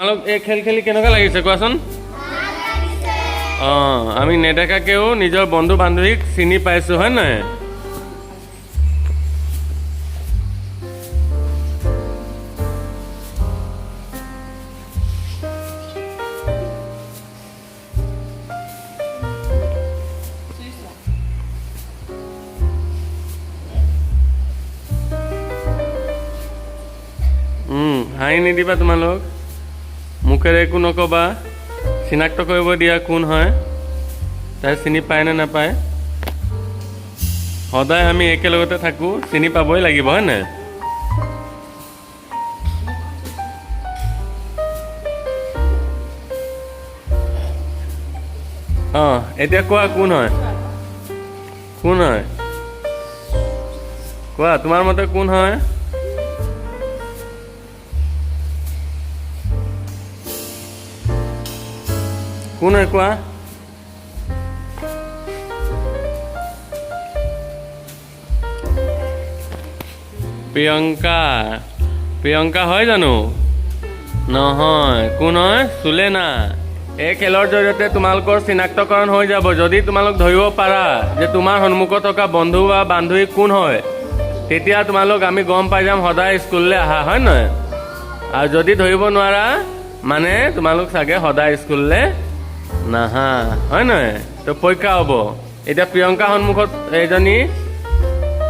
তোমালোক এই খেল খেলি কেনেকুৱা লাগিছে কোৱাচোন? অঁ, আমি নেদেখাকেও নিজৰ বন্ধু বান্ধৱীক চিনি পাইছোঁ, হয় নহয়? হাঁহি নিদিবা তোমালোক, মুখেৰে একো নক'বা, চিনাক্ত কৰিব দিয়া কোন হয়, তাই চিনি পায় নে নাপায়। সদায় আমি একেলগতে থাকোঁ, চিনি পাবই লাগিব, হয় নাই? অঁ, এতিয়া কোৱা কোন হয়, কোন হয় কোৱা, তোমাৰ মতে কোন হয়? কোন হয় কোৱা? প্ৰিয়ংকা। প্ৰিয়ংকা হয় জানো? নহয়। কোন হয়? সুলেনা। এই খেলৰ জৰিয়তে তোমালোকৰ চিনাক্তকৰণ হৈ যাব। যদি তোমালোক ধৰিব পাৰা যে তোমাৰ সন্মুখত থকা বন্ধু বা বান্ধৱী কোন হয়, তেতিয়া তোমালোক আমি গম পাই যাম সদায় স্কুললৈ আহা, হয় নহয়? আৰু যদি ধৰিব নোৱাৰা, মানে তোমালোক চাগে সদায় স্কুললৈ নাহা, হয় নহয়? তো পৰীক্ষা হ'ব। এতিয়া প্ৰিয়ংকা সন্মুখত এজনী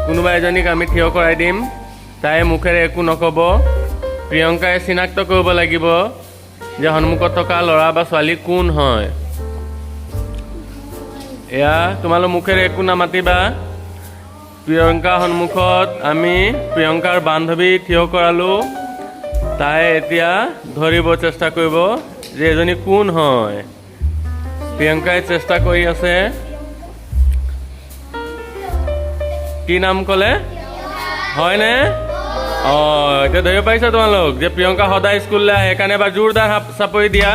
কোনোবা এজনীক আমি থিয় কৰাই দিম, তাই মুখেৰে একো নক'ব। প্ৰিয়ংকাই চিনাক্ত কৰিব লাগিব যে সন্মুখত থকা ল'ৰা বা ছোৱালী কোন হয়। এয়া তোমালোক মুখেৰে একো নামাতিবা। প্ৰিয়ংকা সন্মুখত আমি প্ৰিয়ংকাৰ বান্ধৱী থিয় কৰালোঁ। তাই এতিয়া ধৰিব চেষ্টা কৰিব যে এজনী কোন হয়। প্ৰিয়ংকাই চেষ্টা কৰি আছে। কি নাম ক'লে, হয়নে? অঁ, এতিয়া ধৰিব পাৰিছা তোমালোক যে প্ৰিয়ংকা সদায় স্কুললৈ আহে, সেইকাৰণে এবাৰ জোৰদাৰ হাত চাপৰি দিয়া।